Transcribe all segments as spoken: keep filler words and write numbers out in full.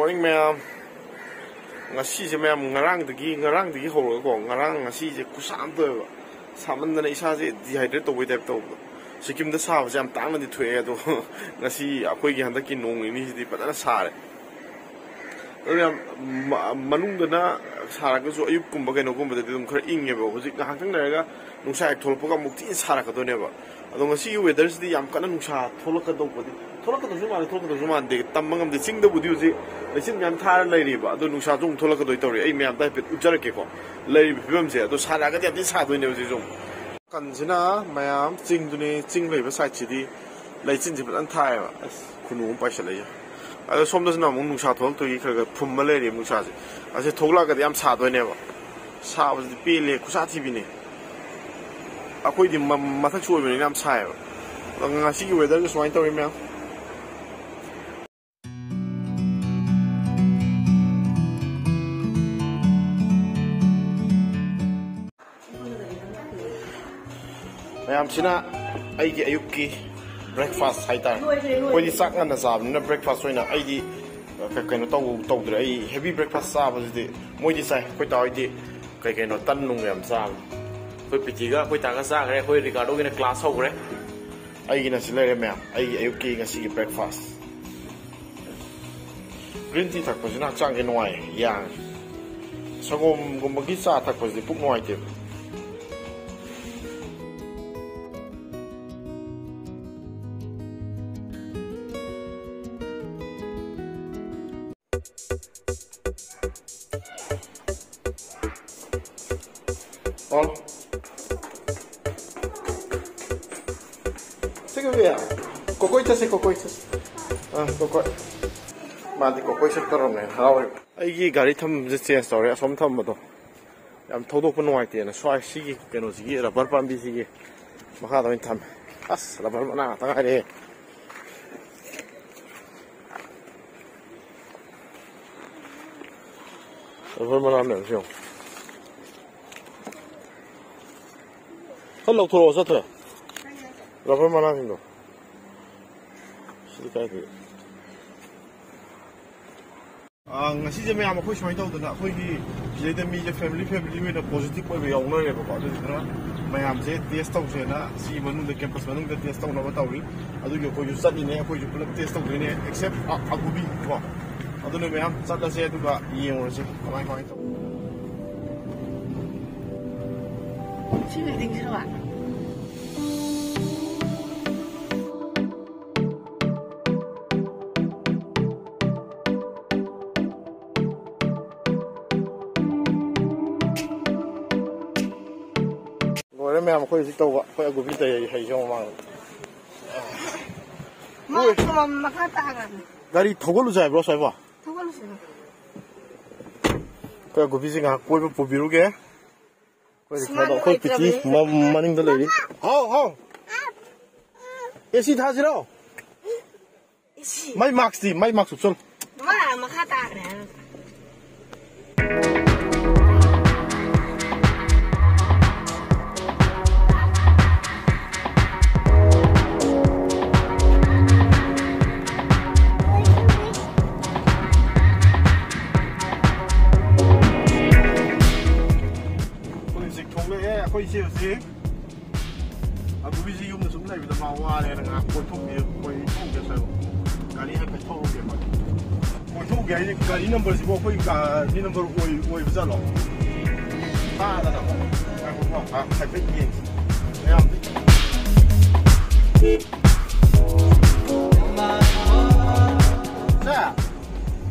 Morning ꯃꯌꯥꯝ, ꯉꯁꯤꯁꯦ ꯃꯌꯥꯝ ꯉꯔꯥꯡꯗꯒꯤ ꯉꯔꯥꯡꯗꯒꯤ ꯍꯧꯔꯒꯀꯣ, ꯉꯔꯥꯡ ꯉꯁꯤꯁꯦ ꯈꯨꯠꯁꯥ ꯑꯃ ꯇꯧꯋꯦꯕ꯫ ꯁꯥꯃꯟꯗꯅ ꯏꯁꯥꯁꯦ dehydrate ꯇꯧꯕꯩ type ꯇꯧꯕꯗꯣ꯫ ꯁꯤꯀꯤꯝꯗ ꯁꯥꯕꯁꯦ ꯌꯥꯝ ꯇꯥꯡꯅꯗꯤ ꯊꯣꯛꯑꯦ, ꯑꯗꯣ ꯉꯁꯤ ꯑꯩꯈꯣꯏꯒꯤ ꯍꯟꯗꯛꯀꯤ ꯅꯣꯡ ꯅꯤꯅꯤꯁꯤꯗꯤ ꯐꯖꯅ ꯁꯥꯔꯦ꯫ ꯑꯗꯨ ꯌꯥꯝ ꯃ- ꯃꯅꯨꯡꯗꯅ ꯁꯥꯔꯒꯁꯨ ꯑꯌꯨꯛꯀꯨꯝꯕ ꯀꯩꯅꯣꯒꯨꯝꯕꯗꯗꯤ ꯑꯗꯨꯝ ꯈꯔ ꯏꯪꯉꯦꯕ꯫ ꯍꯧꯖꯤꯛ ꯉꯥꯏꯍꯥꯛꯇꯪ ꯂꯩꯔꯒ ꯅꯨꯡꯁꯥ ꯍꯦꯛ ꯊꯣꯛꯂꯛꯄꯒ ꯑꯃꯨꯛ ꯊꯤꯅ ꯁꯥꯔꯛꯀꯗꯣꯏꯅꯦꯕ꯫ ꯑꯗꯣ ꯉꯁꯤꯒꯤ weatherꯁꯤꯗꯤ ꯌꯥꯝ ꯀꯟꯅ ꯅꯨꯡꯁꯥ ꯊꯣꯛꯂꯛꯀꯗꯧꯕꯗꯤ, ꯊꯣꯛꯂꯛꯀꯗꯧꯁꯨ ꯃꯥꯟꯗꯦ, ꯊꯣꯛꯂꯛꯀꯗꯧꯁꯨ ꯃꯥꯟꯗꯦ, ꯇꯝꯕ ꯉꯝꯗꯦ꯫ ꯆꯤꯡꯗꯕꯨꯗꯤ ꯍꯧꯖꯤꯛ ꯂꯩꯆꯤꯟ ꯃꯌꯥꯝ ꯊꯥꯔ ꯂꯩꯔꯤꯕ, ꯑꯗꯣ ꯅꯨꯡꯁꯥꯁꯨ ꯑꯃꯨꯛ ꯊꯣꯛꯂꯛꯀꯗꯣꯏ ꯇꯧꯔꯤ꯫ ꯑꯩ ꯃꯌꯥꯝꯗ ꯍꯥꯏꯐꯦꯠ ꯎꯠꯆꯔꯛꯀꯦꯀꯣ, ꯂꯩꯔꯤꯕ ꯐꯤꯕꯝꯁꯦ꯫ ꯑꯗꯣ ꯁꯥꯔꯛꯑꯒꯗꯤ ꯌꯥꯝ ꯊꯤꯅ ꯁꯥꯗꯣꯏꯅꯦ ꯍꯧꯖꯤꯛꯁꯨ ꯑꯃꯨꯛ꯫ ꯀꯟꯁꯤꯅ ꯃꯌꯥꯝ ꯆꯤꯡꯗꯨꯅꯦ, ꯆꯤꯡ ꯂꯩꯕ sideꯁꯤꯗꯤ ꯂꯩꯆꯤꯟꯁꯦ ꯐꯖꯅ ꯊꯥꯏꯌꯦꯕ꯫ ꯑꯁ, ꯈꯨꯅꯨ ꯑꯃ ꯄꯥꯏꯁꯜꯂꯛꯏꯁꯦ꯫ ꯑꯗꯣ ꯁꯣꯝꯗꯁꯤꯅ ꯑꯃꯨꯛ ꯅꯨꯡꯁꯥ ꯊꯣꯛꯂꯛꯇꯣꯏꯒꯤ ꯈꯔ ꯈꯔ ꯐꯨꯝꯕ ꯂꯩꯔꯤꯕ ꯅꯨꯡꯁꯥꯁꯦ꯫ ꯑꯁꯤ ꯊꯣꯛꯂꯛꯑꯒꯗꯤ ꯌꯥꯝ ꯁꯥꯗꯣꯏꯅꯦꯕ꯫ ꯁꯥꯕꯁꯤꯗꯤ ꯄꯦꯜꯂꯦ, ꯈꯨꯠꯁꯥ ꯊꯤꯕꯤꯅꯦ꯫ ꯑꯩꯈꯣꯏꯗꯤ ꯃ- ꯃꯊꯛꯁꯨ ꯑꯣꯏꯕꯅꯤꯅ ꯌꯥꯝ ꯁꯥꯏꯌꯦꯕ꯫ ꯑꯗꯣ ꯉꯁꯤꯒꯤ weatherꯁꯦ ꯁꯨꯃꯥꯏꯅ ꯇꯧꯋꯤ ꯃꯌꯥꯝ꯫ ꯃꯌꯥꯝꯁꯤꯅ ꯑꯩꯒꯤ ꯑꯌꯨꯛꯀꯤ breakfast ꯍꯥꯏꯇꯥꯔꯦ꯫ ꯑꯩꯈꯣꯏꯗꯤ ꯆꯥꯛ ꯉꯟꯅ ꯆꯥꯕꯅꯤꯅ breakfast ꯑꯣꯏꯅ ꯑꯩꯗꯤ, ꯑ, ꯀ- ꯀꯩꯅꯣ ꯇꯧ- ꯇꯧꯗ꯭ꯔꯦ꯫ ꯑꯩ heavy breakfast ꯆꯥꯕꯁꯤꯗꯤ ꯃꯣꯏꯗꯤ ꯆꯥꯏ꯫ ꯑꯩꯈꯣꯏ ꯇꯥꯍꯣꯏꯗꯤ ꯀꯩ ꯀꯩꯅꯣ ꯇꯟ ꯅꯨꯡ ꯌꯥꯝ ꯆꯥꯕꯅꯤ꯫ ꯑꯩꯈꯣꯏ ꯄꯤꯇꯤꯒ ꯑꯩꯈꯣꯏ ꯇꯥꯒ ꯆꯥꯈ꯭ꯔꯦ꯫ ꯑꯩꯈꯣꯏ ꯔꯤꯀꯥꯔꯗꯣꯒꯤꯅ class ꯍꯧꯈ꯭ꯔꯦ꯫ ꯑꯩꯒꯤꯅ ꯁꯤ ꯂꯩꯔꯦ ꯃꯌꯥꯝ, ꯑꯩꯒꯤ ꯑꯌꯨꯛꯀꯤ ꯉꯁꯤꯒꯤ breakfast꯫ Green tea ꯊꯛꯄꯁꯤꯅ ꯍꯛꯆꯥꯡꯁꯦ ꯅꯨꯡꯉꯥꯏꯌꯦ, ꯌꯥꯡꯉꯦ꯫ ꯁꯪꯒꯣꯝꯒꯨꯝꯕꯒꯤ ꯆꯥ ꯊꯛꯄꯁꯤꯗꯤ ꯄꯨꯛ ꯅꯨꯡꯉꯥꯏꯇꯦꯕ꯫ ꯑꯣ꯫ ꯁꯤ ꯀꯩ ꯀꯩ? ꯀꯣꯀꯣꯏ ꯆꯠꯁꯤ, ꯀꯣꯀꯣꯏ ꯆꯠꯁꯤ꯫ ꯑꯥ, ꯀꯣꯀꯣꯏ꯫ ꯃꯥꯗꯤ ꯀꯣꯀꯣꯏ ꯆꯠꯀꯗꯧꯔꯕꯅꯦ, ꯍꯔꯥꯎꯔꯦ꯫ ꯑꯩꯒꯤ ꯒꯥꯔꯤ ꯊꯝꯐꯝꯁꯦ change ꯇꯧꯔꯦ, ꯑꯁꯣꯝ ꯊꯝꯕꯗꯣ꯫ ꯌꯥꯝ ꯊꯧꯗꯣꯛꯄ ꯅꯨꯡꯉꯥꯏꯇꯦꯅ ꯁ꯭ꯋꯥꯏ ꯁꯤꯒꯤ ꯀꯩꯅꯣꯁꯤꯒꯤ rubber ꯄꯥꯝꯕꯤꯁꯤꯒꯤ ꯃꯈꯥꯗ ꯑꯣꯏꯅ ꯊꯝꯃꯦ꯫ ꯑꯁ, rubber ꯃꯅꯥ ꯉꯥꯛꯇ ꯉꯥꯏꯔꯦ꯫ Rubber ꯃꯅꯥ ꯃꯌꯥꯝꯁꯦ ꯌꯦꯡꯉꯣ꯫ ꯈꯔ ꯂꯧꯊꯣꯔꯛꯑꯣ, ꯆꯠꯇ꯭ꯔꯦ꯫ Rubber ꯃꯅꯥꯁꯤꯡꯗꯣ꯫ ꯁꯤꯗꯤ ꯀꯥꯏꯗꯒꯤ? ꯑꯥ, ꯉꯁꯤꯁꯦ ꯃꯌꯥꯝ ꯑꯩꯈꯣꯏ ꯁꯨꯃꯥꯏꯅ ꯇꯧꯗꯅ, ꯑꯩꯈꯣꯏꯒꯤ ꯁꯤꯗꯩꯗ ꯃꯤꯁꯦ ꯐꯦꯃꯤꯂꯤ ꯐꯦꯃꯤꯂꯤ ꯑꯣꯏꯅ ꯄꯣꯖꯤꯇꯤꯚ ꯑꯣꯏꯕ ꯌꯥꯎꯅꯔꯦꯕꯀꯣ꯫ ꯑꯗꯨꯗꯨꯅ ꯃꯌꯥꯝꯁꯦ ꯇꯦꯁ ꯇꯧꯁꯦꯅ ꯁꯤ ꯃꯅꯨꯡꯗ, ꯀꯦꯝꯄꯁ ꯃꯅꯨꯡꯗ ꯇꯦꯁ ꯇꯧꯅꯕ ꯇꯧꯔꯤ꯫ ꯑꯗꯨꯒꯤ ꯑꯩꯈꯣꯏꯁꯨ ꯆꯠꯂꯤꯅꯦ, ꯑꯩꯈꯣꯏꯁꯨ ꯄꯨꯂꯞ ꯇꯦꯁ ꯇꯧꯗꯣꯏꯅꯦ, ꯑꯦꯛꯁꯦꯞ ꯑꯒꯨꯕꯤ ꯀꯣ꯫ ꯑꯗꯨꯅ ꯃꯌꯥꯝ ꯆꯠꯂꯁꯦ, ꯑꯗꯨꯒ ꯌꯦꯡꯉꯨꯔꯁꯦ ꯀꯃꯥꯏ ꯀꯃꯥꯏꯅ ꯇꯧꯕ꯫ ꯁꯤ ꯕꯤꯜꯗꯤꯡꯁꯤꯔꯣ? ꯂꯣꯏꯔꯦ ꯃꯌꯥꯝ, ꯑꯩꯈꯣꯏ ꯍꯧꯖꯤꯛ ꯇꯧꯕ, ꯑꯩꯈꯣꯏ ꯑꯒꯨꯕꯤ ꯇꯩ ꯍꯩꯁꯦ ꯃꯃꯥꯡꯗ꯫ ꯃꯥ ꯃꯈꯥ ꯇꯥꯈ꯭ꯔꯕꯅꯤ꯫ ꯒꯥꯔꯤ ꯊꯧꯒꯠꯂꯨꯁꯦ ꯍꯥꯏꯕ꯭ꯔꯣ ꯁ꯭ꯋꯥꯏꯕꯣ? ꯊꯧꯒꯠꯂꯨꯁꯦ꯫ ꯑꯩꯈꯣꯏ ꯑꯒꯨꯕꯤꯁꯦ ꯉꯥꯏꯍꯥꯛ ꯀꯣꯏꯕ ꯄꯨꯕꯤꯔꯨꯒꯦ꯫ ꯑꯩꯈꯣꯏ ꯁꯨꯃꯥꯡꯗ ꯑꯩꯈꯣꯏ ꯄꯤꯇꯤ ꯂꯩꯇ꯭ꯔꯕꯅꯤ꯫ ꯃ-, ꯃꯅꯤꯡꯗ ꯂꯩꯔꯤ꯫ ꯍꯥꯎ, ꯍꯥꯎ꯫ ꯑꯦꯁꯤ ꯊꯥꯁꯤꯔꯣ? ꯏꯁꯤ꯫ ꯃꯩ ꯃꯥꯛꯁꯇꯤ, ꯃꯩ ꯃꯥꯛꯁ ꯎꯞꯁꯜꯂꯨ꯫ ꯃꯥ ꯃꯈꯥ ꯇꯥꯈ꯭ꯔꯦ ꯍꯥꯏꯔꯒ꯫ ꯑꯩꯈꯣꯏ ꯍꯧꯖꯤꯛ ꯊꯣꯛꯂꯛꯑꯦ, ꯑꯩꯈꯣꯏ ꯏꯆꯦ ꯍꯧꯖꯤꯛ꯫ ꯑꯗꯨꯒꯤꯁꯤ ꯌꯨꯝꯗ ꯁꯨꯝ ꯂꯩꯕꯗ ꯃꯥ ꯋꯥꯔꯦꯅ ꯉꯥꯏꯍꯥꯛ ꯀꯣꯏꯊꯣꯛꯄꯤ-, ꯀꯣꯏꯊꯣꯛꯎꯒꯦ ꯁ꯭ꯋꯥꯏꯕꯨꯛ꯫ ꯒꯥꯔꯤ ꯍꯥꯏꯐꯦꯠ ꯊꯧꯔꯨꯒꯦ ꯑꯩꯈꯣꯏ꯫ ꯀꯣꯏꯊꯣꯛꯎꯒꯦ ꯍꯥꯏꯗꯤ ꯒꯥꯔꯤ ꯅꯝꯕꯔꯁꯤꯕꯨ ꯑꯩꯈꯣꯏ ꯒꯥꯔꯤ ꯅꯝꯕꯔ ꯑꯣꯏ-, ꯑꯣꯏꯕ ꯖꯥꯠꯂꯣ? ꯐꯥꯗꯅ ꯑꯃꯨꯛ꯫ ꯉꯥꯏꯈꯣꯀꯣ, ꯉꯥꯏꯈꯣ, ꯍꯥꯏꯐꯦꯠ ꯌꯦꯡꯁꯤ꯫ ꯃꯌꯥꯝꯗꯤ꯫ ꯁꯦ!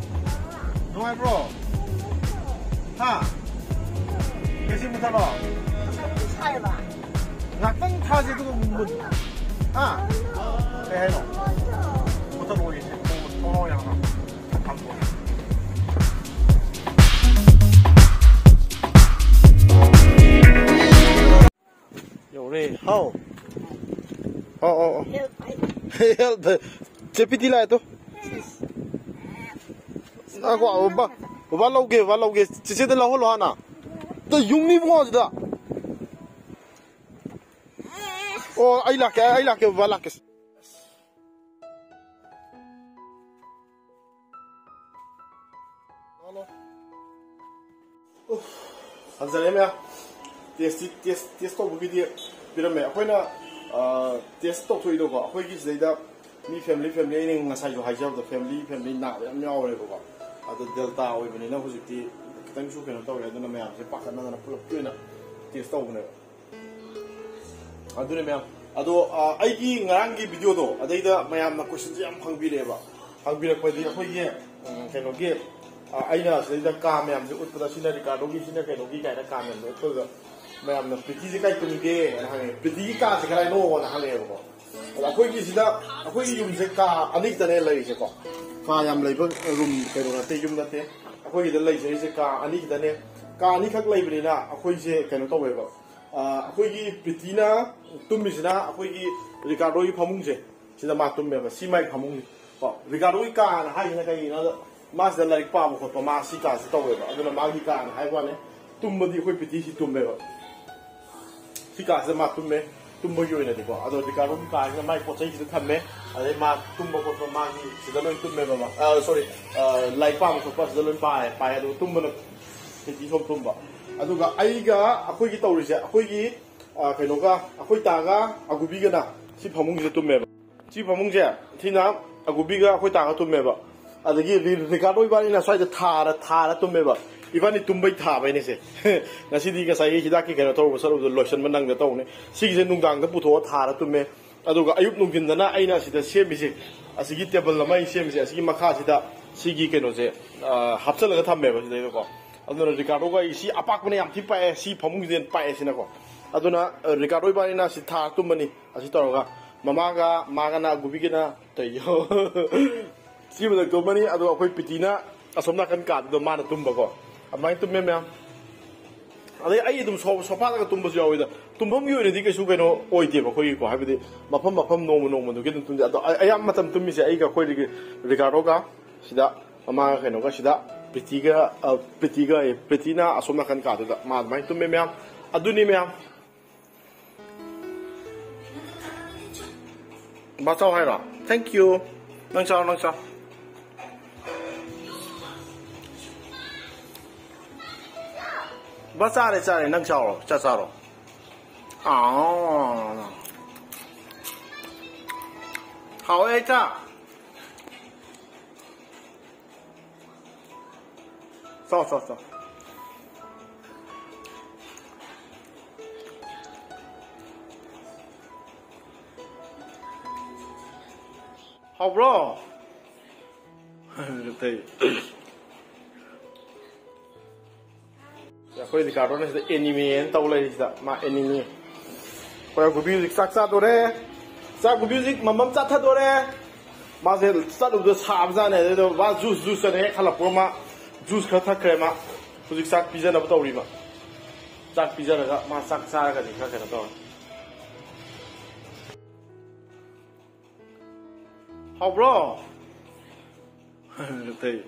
ꯅꯨꯡꯉꯥꯏꯕ꯭ꯔꯣ? ꯍꯥ? ꯑꯦꯁꯤ ꯃꯨꯊꯠꯂꯣ? ꯁꯥꯏꯕ꯫ ꯉꯥꯛꯇꯪ ꯊꯥꯁꯦ, ꯑꯗꯨꯒ ꯃꯨꯠ-, ꯍꯥ? ꯀꯩ ꯍꯥꯏꯅꯣ? ꯃꯨꯊꯠꯂꯣ ꯑꯦꯁꯤ꯫ ꯊꯣꯡꯅꯥꯎ ꯌꯥꯝꯅ ꯍꯥꯡꯗꯣꯛꯑꯣ꯫ ꯌꯧꯔꯦ꯫ ꯍꯥꯎ꯫ ꯑꯧ, ꯑꯧ, ꯑꯧ꯫ ꯍꯦꯜꯞ ꯍꯥꯏ꯫ ꯍꯦꯜꯞ꯫ ꯆꯦ ꯄꯤꯇꯤ ꯂꯥꯛꯑꯦ ꯇꯨ꯫ ꯉꯥꯏꯈꯣ, ꯕꯕꯥ, ꯕꯕꯥ ꯂꯧꯒꯦ, ꯕꯕꯥ ꯂꯧꯒꯦ꯫ ꯆꯦꯆꯦꯗ ꯂꯧꯍꯜꯂꯣ ꯍꯥꯟꯅ꯫ ꯇꯨ ꯌꯨꯡꯅꯤ ꯏꯕꯨꯡꯉꯣ ꯁꯤꯗ꯫ ꯑꯣ, ꯑꯩ ꯂꯥꯛꯀꯦ, ꯑꯩ ꯂꯥꯛꯀꯦ, ꯕꯕꯥ ꯂꯥꯛꯀꯦ꯫ ꯍꯟꯖꯔꯦ ꯃꯌꯥꯝ꯫ ꯇꯦꯁꯇꯤ ꯇꯦꯁ ꯇꯦꯁ ꯇꯧꯕꯒꯤꯗꯤ ꯄꯤꯔꯝꯃꯦ꯫ ꯑꯩꯈꯣꯏꯅ ꯇꯦꯁ ꯇꯧꯊꯣꯛꯏꯗꯣꯀꯣ, ꯑꯩꯈꯣꯏꯒꯤ ꯁꯤꯗꯩꯗ ꯃꯤ ꯐꯦꯃꯤꯂꯤ ꯐꯦꯃꯤꯂꯤ, ꯑꯩꯅ ꯉꯁꯥꯏꯁꯨ ꯍꯥꯏꯖꯕꯗꯣ, ꯐꯦꯃꯤꯂꯤ ꯐꯦꯃꯤꯂꯤ ꯅꯥꯕ ꯌꯥꯝ ꯌꯥꯎꯔꯦꯕꯀꯣ꯫ ꯑꯗꯣ ꯗꯦꯜꯇꯥ ꯑꯣꯏꯕꯅꯤꯅ ꯍꯧꯖꯤꯛꯇꯤ ꯈꯤꯇꯪꯁꯨ ꯀꯩꯅꯣ ꯇꯧꯔꯦ꯫ ꯑꯗꯨꯅ ꯃꯌꯥꯝꯁꯦ ꯄꯥꯈꯠꯅꯗꯅ ꯄꯨꯂꯞꯀꯤ ꯑꯣꯏꯅ ꯇꯦꯁ ꯇꯧꯕꯅꯦꯕ꯫ ꯑꯗꯨꯅꯦ ꯃꯌꯥꯝ꯫ ꯑꯗꯣ ꯑ, ꯑꯩꯒꯤ ꯉꯔꯥꯡꯒꯤ ꯚꯤꯗꯤꯑꯣꯗꯣ, ꯑꯗꯩꯗ ꯃꯌꯥꯝꯅ ꯀꯣꯏꯁꯟꯁꯦ ꯌꯥꯝ ꯍꯪꯕꯤꯔꯛꯑꯦꯕ꯫ ꯍꯪꯕꯤꯔꯛꯄꯗꯤ ꯑꯩꯈꯣꯏꯒꯤ ꯎꯝ, ꯀꯩꯅꯣꯒꯤ ꯑ, ꯑꯩꯅ ꯁꯤꯗꯩꯗ ꯀꯥ ꯃꯌꯥꯝꯁꯦ ꯎꯠꯄꯗ, ꯁꯤꯅ ꯔꯤꯀꯥꯔꯗꯣꯒꯤ, ꯁꯤꯅ ꯀꯩꯅꯣꯒꯤ ꯀꯥꯏꯅ ꯀꯥ ꯃꯌꯥꯝꯁꯦ ꯎꯠꯄꯗ, ꯃꯌꯥꯝꯅ "ꯄ꯭ꯔꯤꯇꯤꯁꯦ ꯀꯥꯏ ꯇꯨꯝꯒꯦ?" ꯍꯥꯏꯅ ꯍꯪꯉꯦ꯫ "ꯄ꯭ꯔꯤꯇꯤꯒꯤ ꯀꯥꯁꯦ ꯀꯗꯥꯏꯅꯣ?" ꯍꯥꯏꯅ ꯍꯪꯉꯦꯕꯀꯣ꯫ ꯑꯗ ꯑꯩꯈꯣꯏꯒꯤꯁꯤꯗ, ꯑꯩꯈꯣꯏꯒꯤ ꯌꯨꯝꯁꯦ ꯀꯥ ꯑꯅꯤ ꯈꯛꯇꯅꯦ ꯂꯩꯔꯤꯁꯦꯀꯣ꯫ ꯀꯥ ꯌꯥꯝ ꯂꯩꯕ ꯔꯨꯝ ꯀꯩꯅꯣ ꯅꯠꯇꯦ, ꯌꯨꯝ ꯅꯠꯇꯦ꯫ ꯑꯩꯈꯣꯏꯒꯤꯗ ꯂꯩꯖꯔꯤꯁꯦ ꯀꯥ ꯑꯅꯤ ꯈꯛꯇꯅꯦ꯫ ꯀꯥ ꯑꯅꯤꯈꯛ ꯂꯩꯕꯅꯤꯅ ꯑꯩꯈꯣꯏꯁꯦ ꯀꯩꯅꯣ ꯇꯧꯋꯦꯕ꯫ ꯑ, ꯑꯩꯈꯣꯏꯒꯤ ꯄ꯭ꯔꯤꯇꯤꯅ ꯇꯨꯝꯃꯤꯁꯤꯅ ꯑꯩꯈꯣꯏꯒꯤ ꯔꯤꯀꯥꯔꯗꯣꯒꯤ ꯐꯃꯨꯡꯁꯦ, ꯁꯤꯗ ꯃꯥ ꯇꯨꯝꯃꯦꯕ꯫ ꯁꯤ ꯃꯥꯏ ꯐꯃꯨꯡꯅꯤ꯫ ꯀꯣ, ꯔꯤꯀꯥꯔꯗꯣꯒꯤ ꯀꯥꯅ ꯍꯥꯏꯁꯤꯅ ꯀꯩꯒꯤꯅꯣꯗ, ꯃꯥ ꯁꯤꯗ ꯂꯥꯏꯔꯤꯛ ꯄꯥꯕ ꯈꯣꯠꯄ ꯃꯥ ꯁꯤ ꯀꯥꯁꯤ ꯇꯧꯋꯦꯕ꯫ ꯑꯗꯨꯅ ꯃꯥꯒꯤ ꯀꯥꯅ ꯍꯥꯏꯕ ꯋꯥꯅꯤ꯫ ꯇꯨꯝꯕꯗꯤ ꯑꯩꯈꯣꯏ ꯄ꯭ꯔꯤꯇꯤꯁꯤ ꯇꯨꯝꯃꯦꯕ꯫ ꯁꯤ ꯀꯥꯁꯤꯗ ꯃꯥ ꯇꯨꯝꯃꯦ꯫ ꯇꯨꯝꯕꯒꯤ ꯑꯣꯏꯅꯗꯤꯀꯣ꯫ ꯑꯗꯣ ꯔꯤꯀꯥꯔꯗꯣꯒꯤ ꯀꯥꯁꯤꯅ ꯃꯥꯏ ꯄꯣꯠ ꯆꯩꯁꯤꯗ ꯊꯝꯃꯦ꯫ ꯑꯗꯩ ꯃꯥ ꯇꯨꯝꯕ ꯈꯣꯠꯄ ꯃꯥꯒꯤ ꯁꯤꯗ ꯂꯣꯏ ꯇꯨꯝꯃꯦꯕ ꯃꯥ꯫ ꯑ, ꯁꯣꯔꯤ, ꯑ, ꯂꯥꯏꯔꯤꯛ ꯄꯥꯕ ꯈꯣꯠꯄ ꯁꯤꯗ ꯂꯣꯏ ꯄꯥꯏ, ꯄꯥꯏ꯫ ꯑꯗꯨꯒ ꯇꯨꯝꯕꯅ ꯄ꯭ꯔꯤꯇꯤ ꯁꯣꯝ ꯇꯨꯝꯕ꯫ ꯑꯗꯨꯒ ꯑꯩꯒ ꯑꯩꯈꯣꯏꯒꯤ ꯇꯧꯔꯤꯁꯦ, ꯑꯩꯈꯣꯏꯒꯤ ꯑ, ꯀꯩꯅꯣꯒ, ꯑꯩꯈꯣꯏ ꯇꯥꯒ ꯑꯒꯨꯕꯤꯒꯅ ꯁꯤ ꯐꯃꯨꯡꯁꯤꯗ ꯇꯨꯝꯃꯦꯕ꯫ ꯁꯤ ꯐꯃꯨꯡꯁꯦ, ꯁꯤꯅ ꯑꯒꯨꯕꯤꯒ ꯑꯩꯈꯣꯏ ꯇꯥꯒ ꯇꯨꯝꯃꯦꯕ꯫ ꯑꯗꯒꯤ ꯔꯤ-, ꯔꯤꯀꯥꯔꯗꯣ ꯏꯕꯥꯅꯤꯅ ꯁ꯭ꯋꯥꯏꯗ ꯊꯥꯔ, ꯊꯥꯔ ꯇꯨꯝꯃꯦꯕ꯫ ꯏꯕꯥꯅꯤ ꯇꯨꯝꯕꯩ ꯊꯥꯕꯩꯅꯦ ꯁꯦ꯫ ꯉꯁꯤꯗꯤ ꯉꯁꯥꯏꯒꯤ ꯍꯤꯗꯥꯛꯀꯤ ꯀꯩꯅꯣ ꯇꯧꯔꯨꯕ ꯆꯠꯂꯨꯕꯗꯣ ꯂꯣꯏꯁꯟꯕ ꯅꯪꯗ ꯇꯧꯕꯅꯦ꯫ ꯁꯤꯒꯤꯁꯦ ꯅꯨꯡꯗꯥꯡꯗ ꯄꯨꯊꯣꯛꯑ ꯊꯥꯔ ꯇꯨꯝꯃꯦ꯫ ꯑꯗꯨꯒ ꯑꯌꯨꯛ ꯅꯨꯡꯊꯤꯟꯗꯅ ꯑꯩꯅ ꯑꯁꯤꯗ ꯁꯦꯝꯃꯤꯁꯦ, ꯑꯁꯤꯒꯤ ꯇꯦꯕꯜ ꯑꯃ ꯑꯩ ꯁꯦꯝꯃꯤꯁꯦ, ꯑꯁꯤꯒꯤ ꯃꯈꯥꯁꯤꯗ ꯁꯤꯒꯤ ꯀꯩꯅꯣꯁꯦ, ꯑ, ꯍꯥꯞꯆꯜꯂꯒ ꯊꯝꯃꯦꯕ ꯁꯤꯗꯩꯗꯀꯣ꯫ ꯑꯗꯨꯅ ꯔꯤꯀꯥꯔꯗꯣꯒ ꯑꯩ ꯁꯤ ꯑꯄꯥꯛꯄꯅ ꯌꯥꯝ ꯊꯤ ꯄꯥꯛꯑꯦ, ꯁꯤ ꯐꯃꯨꯡꯁꯤꯗ ꯍꯦꯟꯅ ꯄꯥꯛꯑꯦꯁꯤꯅꯀꯣ꯫ ꯑꯗꯨꯅ, ꯑ, ꯔꯤꯀꯥꯔꯗꯣ ꯏꯕꯥꯅꯤꯅ ꯁꯤ ꯊꯥꯔ ꯇꯨꯝꯃꯅꯤ꯫ ꯑꯁꯤ ꯇꯧꯔꯒ ꯃꯃꯥꯒ, ꯃꯥꯒꯅ ꯑꯒꯨꯕꯤꯒꯤꯅ ꯇꯩꯌꯣ꯫ ꯁꯤ ꯃꯊꯛ ꯇꯨꯝꯃꯅꯤ, ꯑꯗꯣ ꯑꯩꯈꯣꯏ ꯄ꯭ꯔꯤꯇꯤꯅ ꯑꯁꯣꯝ ꯅꯥꯀꯟ ꯀꯥꯗꯨꯗ ꯃꯥꯅ ꯇꯨꯝꯕꯀꯣ꯫ ꯑꯗꯨꯃꯥꯏꯅ ꯇꯨꯝꯃꯦ ꯃꯌꯥꯝ꯫ ꯑꯗꯩ ꯑꯩ ꯑꯗꯨꯝ ꯁꯣ-, ꯁꯣꯐꯥꯗꯒ ꯇꯨꯝꯕꯁꯨ ꯌꯥꯎꯋꯤꯗ꯫ ꯇꯨꯝꯐꯝꯒꯤ ꯑꯣꯏꯅꯗꯤ ꯀꯩꯁꯨ ꯀꯩꯅꯣ ꯑꯣꯏꯗꯦꯕ ꯑꯩꯈꯣꯏꯒꯤꯀꯣ, ꯍꯥꯏꯕꯗꯤ ꯃꯐꯝ ꯃꯐꯝ ꯅꯣꯡꯃ ꯅꯣꯡꯃꯗꯨꯒꯤ ꯑꯗꯨꯝ ꯇꯨꯝꯖꯩ꯫ ꯑꯗꯣ ꯑꯩ ꯑꯌꯥꯝꯕ ꯃꯇꯝ ꯇꯨꯝꯃꯤꯁꯦ ꯑꯩꯒ ꯑꯩꯈꯣꯏꯗꯒꯤ ꯔꯤꯀꯥꯔꯗꯣꯒ ꯁꯤꯗ, ꯃꯃꯥꯒ ꯀꯩꯅꯣꯒ ꯁꯤꯗ, ꯄ꯭ꯔꯤꯇꯤꯒ, ꯑ, ꯄ꯭ꯔꯤꯇꯤꯒ, ꯑꯦ, ꯄ꯭ꯔꯤꯇꯤꯅ ꯑꯁꯣꯝ ꯅꯥꯀꯟ ꯀꯥꯗꯨꯗ꯫ ꯃꯥ ꯑꯗꯨꯃꯥꯏꯅ ꯇꯨꯝꯃꯦ ꯃꯌꯥꯝ꯫ ꯑꯗꯨꯅꯤ ꯃꯌꯥꯝ꯫ ꯃꯥ ꯆꯥꯎ ꯍꯥꯏꯔꯣ? Thank you. ꯅꯪ ꯆꯥꯎ, ꯅꯪ ꯆꯥꯎ꯫ ꯕꯥ, ꯆꯥꯔꯦ, ꯆꯥꯔꯦ, ꯅꯪ ꯆꯥꯔꯣ, ꯆꯥ ꯆꯥꯔꯣ꯫ ꯑꯥ꯫ ꯍꯥꯎꯋꯦ, ꯏꯆꯥ꯫ ꯆꯥꯎ, ꯆꯥꯎ, ꯆꯥꯎ꯫ ꯍꯥꯎꯕ꯭ꯔꯣ? ꯑꯇꯩ꯫ ꯑꯩꯈꯣꯏ ꯔꯤꯀꯥꯔꯗꯣꯅ ꯁꯤꯗ ꯑꯦꯅꯤꯃꯦ ꯍꯥꯏꯅ ꯇꯧ ꯂꯩꯔꯤꯁꯤꯗ, ꯃꯥ ꯑꯦꯅꯤꯃꯦ꯫ ꯑꯩꯈꯣꯏ ꯒꯨꯕꯤ ꯍꯧꯖꯤꯛ ꯆꯥꯛ ꯆꯥꯗꯣꯔꯦ꯫ ꯆꯥꯛ ꯒꯨꯕꯤ ꯍꯧꯖꯤꯛ ꯃꯃꯝ ꯆꯥꯊꯗꯣꯔꯦ꯫ ꯃꯥꯁꯦ ꯆꯠꯂꯨꯕꯗ ꯁꯥꯕꯖꯥꯠꯅꯦ, ꯑꯗꯨꯗ ꯃꯥ ꯖꯨꯁ, ꯖꯨꯁ ꯆꯠꯅ ꯍꯦꯛ ꯍꯜꯂꯛꯄ ꯃꯥ ꯖꯨꯁ ꯈꯔ ꯊꯛꯈ꯭ꯔꯦ ꯃꯥ꯫ ꯍꯧꯖꯤꯛ ꯆꯥꯛ ꯄꯤꯖꯅꯕ ꯇꯧꯔꯤꯕ꯫ ꯆꯥꯛ ꯄꯤꯖꯔꯒ ꯃꯥ ꯆꯥꯛ ꯆꯥꯔꯒꯗꯤ ꯈꯔ ꯀꯩꯅꯣ ꯇꯧꯔꯅꯤ꯫ ꯍꯥꯎꯕ꯭ꯔꯣ? ꯑꯇꯩ꯫